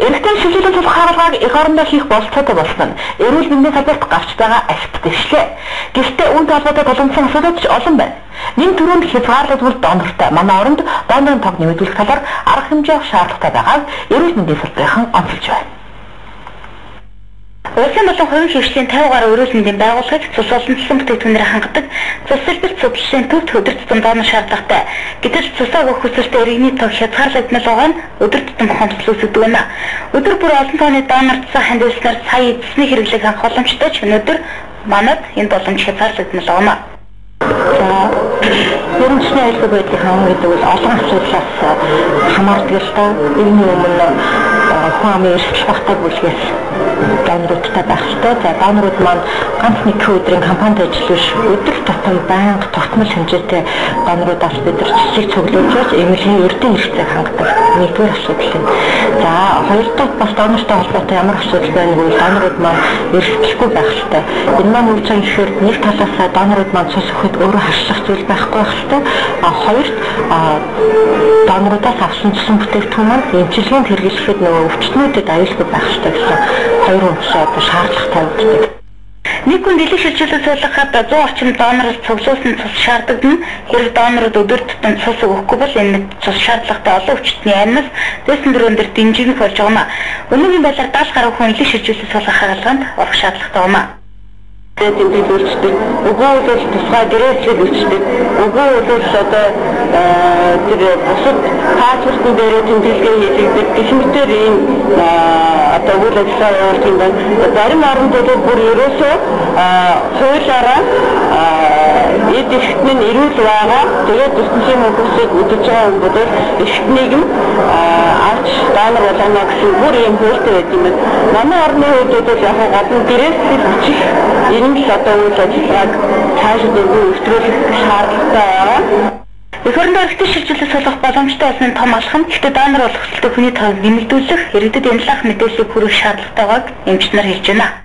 Эрэгтэй шилжүүлэн цус хагалгааг эх орондоо хийх бололцоотой болсон нь эрүүл мэндийн салбарт гарч байгаа ашигт дэвшлээ. Гэхдээ үүнтэй холбоотой тулгамдсан асуудал ч олон байна. Нэн түрүүнд хязгаарлагдвал донортой манай оронд донорын тоог нэмэгдүүлэх талаар арга хэмжээ авах шаардлагатай байгааг эрүүл мэндийн салбарын онцолж байна. Улсын болон хувийн хөгжлийн 50 гаруй эрүүл мэндийн байгууллагыг цус олонцсон бүтээгдэхүүнээр хангадаг цус сэлбэрт судлалын төвд өдөр тутам донор шаардлагатай. Гэтэл цусаа өгөх хүсэлтэй иргэний тоо хязгаарлагдмал байгаа нь өдөр тутам хомсдол үүсгэдэг байна. Өдөр бүр олон тооны донор цусаа хандивснаар сая эцсний хэрэглээг хангах боломжтой ч өнөөдөр манад энэ боломж хязгаарлагдмал байна. За, ерөнхийдөө аюулгүй байдлын ханган гэдэг бол олон асуудлаас хамаардаг л та. Үүний өмнө хүн амын эрсдэл багтаа бүлгээс доноруудтай байх ёстой. За, донорууд маань ганц нэг өдрийн компанид ажил биш, өдөр тутам байнга тогтмол хэмжээтэй доноруудаас бид нар цэцэг цуглуулж байж эмнэлгийн ердийн хэрэгцээг хангадаг. Нэгдүгээр асуудал юм. За, хоёр дахь бас донортой холбоотой ямар асуудал байна гэвэл донорууд маань эрсдэлгүй байх ёстой. Энэ маань юу гэж байгаа гэхээр нэг талаасаа донорууд маань цус өгөхөд өөрөө харшлах зүйл байхгүй байх ёстой. А хоёрт доноруудаас авсан цусан бүтээгдэхүүн маань эмчилгээнд хэрэглэхэд нөгөө өвчтнүүдэд аюулгүй байх ёстой гэсэн хоёр үндсэн одоо шаардлага тавигддаг. Нэг хүн дэлхийн шилжүүлэлт суулгахад 100 орчим донороос цуглуулсан цус шаардлагатна. Хэрэг донорууд өдөр тутам цус өгөхгүй бол энэ мэт цус шаардлагатай олон өвчтний амнаас дэсэн дөрвөн дээр дэмжигнэх болж байгаа юм. Өнөөгийн байдлаар 70 гаруй хүн дэлхийн шилжүүлэлт суулгах хагалгаанд орох шаардлагатай байна. Тэмдэг үйлчдэг. Үгүй бол тусгай гэрээслэл үйлчдэг. Үгүй бол одоо тэр бусад паспортын дээрээ тэмдэглэгээ хийлэгдэг. Гэх мэтээр ийм одоо үйл ажиллагаа явуулдаг юм байна. Зарим оронд бол бүр ерөөсөө хуулиараа эд эрхтэн нь эрүүл байгаа. Тэгээд ертөнцийн хөлсийг үдэж байгаа хүн бол эрхтнийг нь авч донор болгоно гэсэн бүр ийм хуультай байдаг юм байна. Манай орны хувьд бол яг гол нь гэрээслэл бичих энэ л одоо үйл ажиллагааг цаашид өвтрүүлэх шаардлагатай байгаа. Эх орондоо эрэгтэй шилжүүлэлт суулгах боломжтой болсон нь том алхам. Гэхдээ донор болох хүсэлтэй хүний тоог нэмэгдүүлэх, иргэдэд энэ талаарх мэдээллийг хүргэх шаардлагатай байгааг эмч нар хэлж байна.